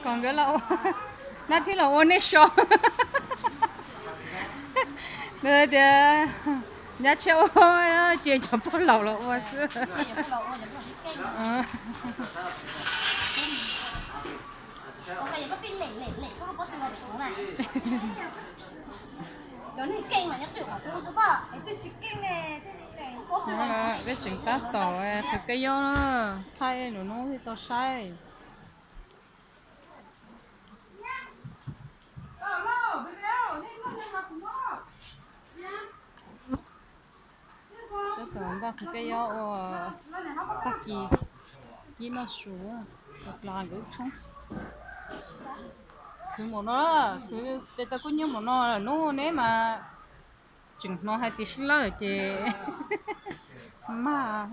Kom nkawd los ua, nab thiab los ua nej so. Nws tias nyab tshiab ua ces cov pog laus los ua xwb. Peb tseem tab tom qhwv peb yob, thaij lwm hnub thiaj tau saib. Tab tom npaj qhwv peb yob ua tag kis, kib noj su, plas nkawd ub tshoob. Khwv npaum no, khwv tes taw kub nyiab npaum no, hnub neb mas tseem hnov hais tias sib lawj ces mag.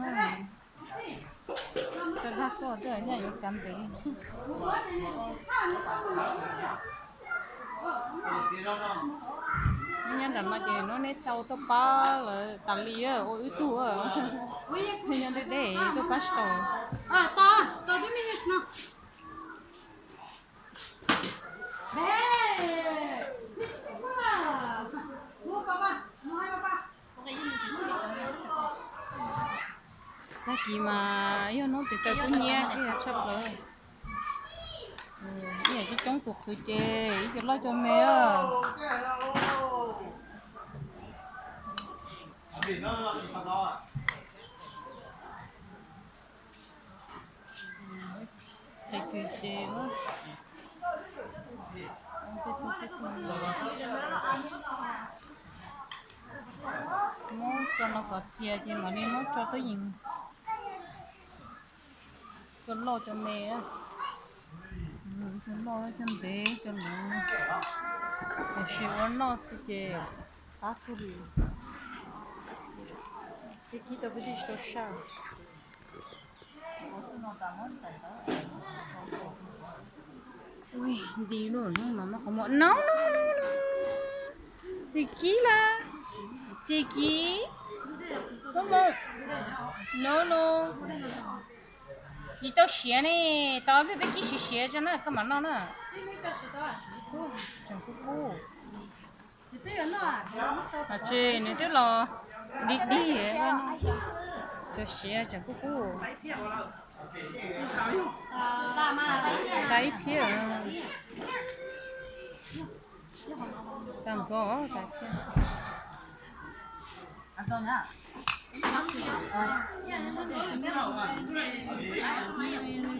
Koj dab xoj tej nyaj yuav kav ntev. Nyob nram no ces hnub neb tau tuaj pab lawv tas li ua wb tug. Nyob deb deb tuaj pab tsis tau. Tag kis mas yog hnub tes taw kub nyiab thiab tshaj plaws. Ib yam coob coob tus qhwv ces ib co loj co me. Qhwv kws ces muab tso no kom txias ces mam li muab tso tuaj yees. Cov loj cov me, cov loj cov ntev cov luv, tiam sis ua noj xwb ces qab kawg li. Peb kib tau peb twb tsis tau saj. Ui, nti lawm, no no no, qhov muag no no no. Txiv kib las, txiv kib, koj mus, no no. Tsis tau siav ne, tau peb peb kib siav siav tso na koj mam noj na. Tseem kub kub. Tsis, nws twb los dig dig, cov siav tseem kub kub. Tag ib phiab. Tag ntxov, tag ib phiab.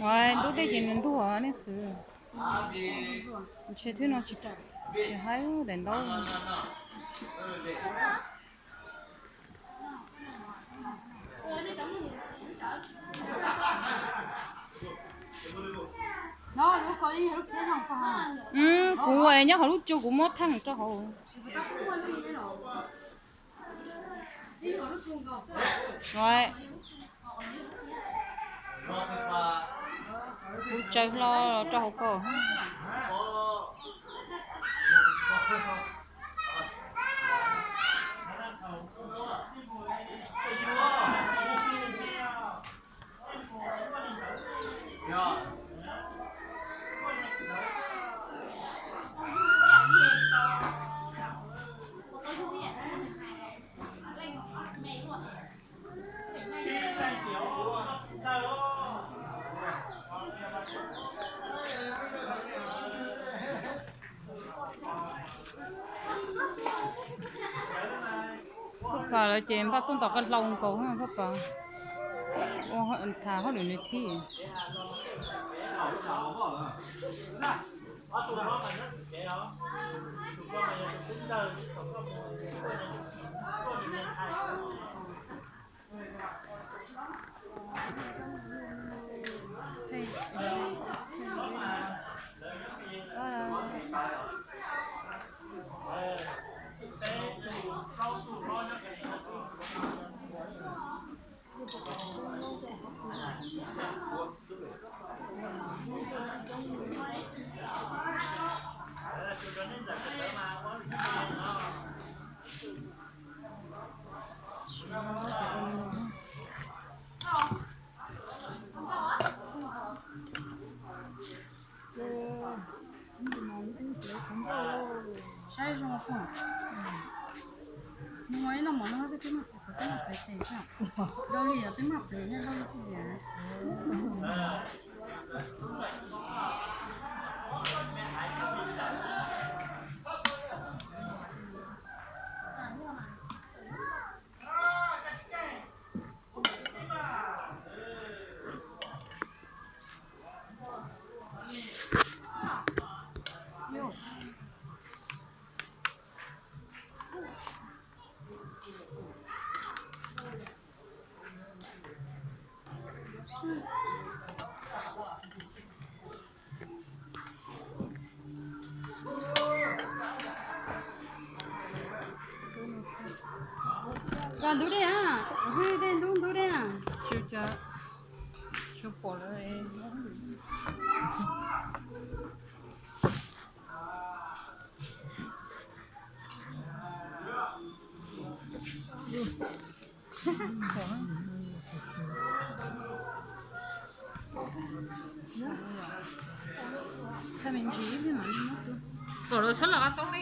Ua ntub teb ces nws ntuag nej qhwv. Ntshe twb no tsis, tsis haib daim ntaub. Kuv nyob hauv lub tsu kuv muab theej rau hauv. Kuv tsaws hlo rau hauv ko. Paj pas lawv ces npaj tuaj ntom qab hlau nkaus paj pas, ua tham hauj lwm nws thiab. Saib zoo, nws ua ib noj mov no twb maj pem, twb maj pem tes xwb. Dau li yog twb maj pem thiab dau li xwb. Ntub dej, ntub dej. Tsis pom lawm. Pom lawm txhob los tau.